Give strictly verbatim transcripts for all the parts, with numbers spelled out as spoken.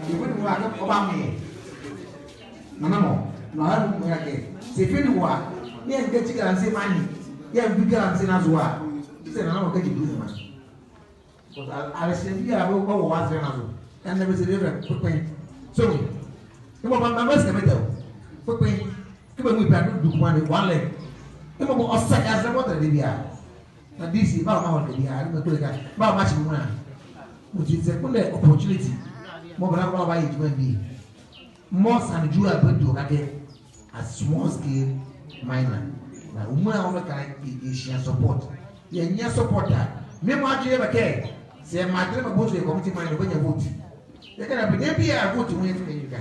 Sɛ efenyɛ wɔ a, ɔbamɔ yɛ. Nana mɔ, na ɔha ne muala kɛ, sɛ efenyɛ wɔ a, yɛnga galamsey maa ne, yɛnvi galamsey ne azo a, sɛ Nana mɔ kɛgyi Nzema. Because a-, alɛhyɛ biala bɛwɔ wɔ wɔ azɛlɛ ne azo. Ɛnɛ bɛse bɛfɛlɛ kpekpe. So, yemɔ bɛmaa bɛ sika bɛtɛwɔ. Kpekpe. Kɛ bɛnwu ye pɛ a, duku mɔɔ ne, walɛ. Yemɔ bɛ ɔsa kɛ azɛlɛ bɔtɔ debie biala. Na D C, bɛmaa hɔ debie biala, ne mekpole ka, bɛmaa kyi mɔɔ na. Ɔti sɛ kpondɛ opportunity mɔɔ bɛnlɛ bɛbayɛ gyima bie. Mɔɔ sane dwu a bɛdie ɔ kɛ a small scale miner. Na ɔmuala ɔmɔ ka yɛ, yɛhyia support. Yɛnyia support a, me mɔɔ adwenle yɛ bɛ kɛ, sɛ yɛmaa adenle mɔɔ bɛnlɛ bɛyɛ community miner, bɛnyia vote. Yɛka na bɛnyia bie a vote mɔɔ yɛtumi yɛ ka.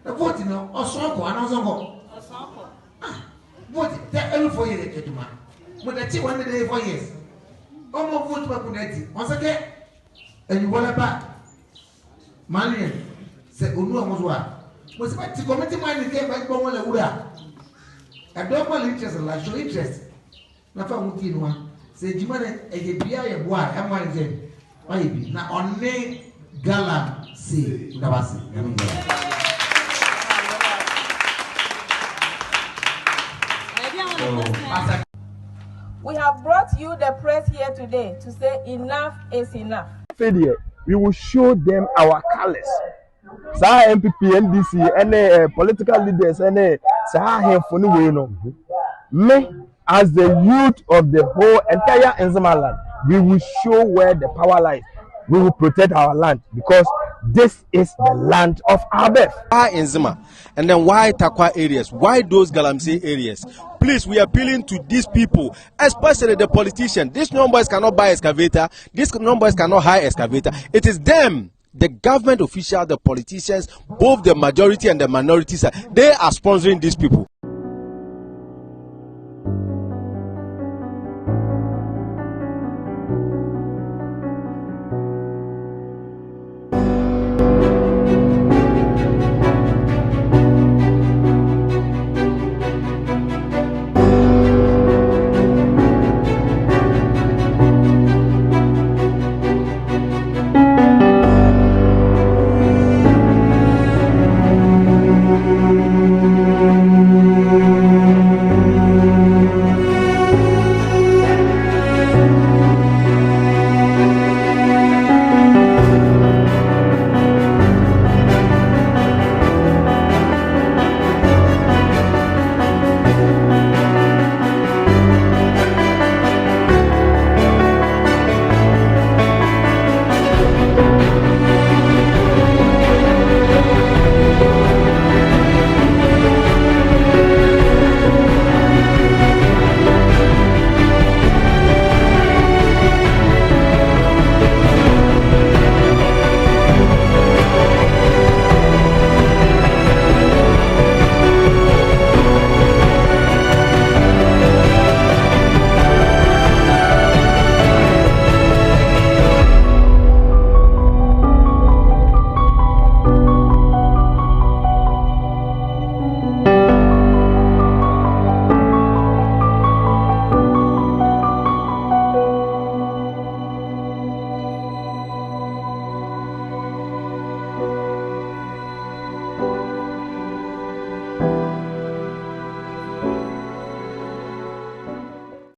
Na vote ne, ɔsɔ kɔ, anaa ɔnsɔ kɔ? Ah, vote, tɛ ɛlu four years yɛ gyima. Mɔɔ tɛ kye one hundred four years. Ɔmɔ vote mɔɔ ko na adi. Ɔnsa kɛ, ɛnyiwɔlɛ ba. Mɔɔ ne, sɛ ɔnwu ɔ nwo zo a. Mɔɔ sɛ bɛte community miner kɛ bɛbɔ nwo la wula. Ɛdawɔ mɔɔ le interest la, show interest. Na fa nwo tie nu a. Sɛ gyima ne, ɛyɛ bie a yɛboa, ɛmɔ ayɛ nzɛ. Ɔyɛ bi. Na ɔnle galamsey. Medabɛ ase. Nyamenle. So, Pastor We have brought you the press here today to say enough is enough. Afei deɛ, we will show them our colours. Saa N P P, N D C, ɛne, eh, political leaders, ɛne saa ahemfo ne wei no. Me, as the youth of the whole entire Nzema land, we will show where the power lies. We will protect our land because this is the land of our birth. Why Nzema? And then why Tarkwa areas? Why those Galamsey areas? Please, we are appealing to these people, especially the politician. These young boys cannot buy excavator. These young boys cannot hire excavator. It is them The government officials, the politicians, both the majority and the minority side, they are sponsoring these people.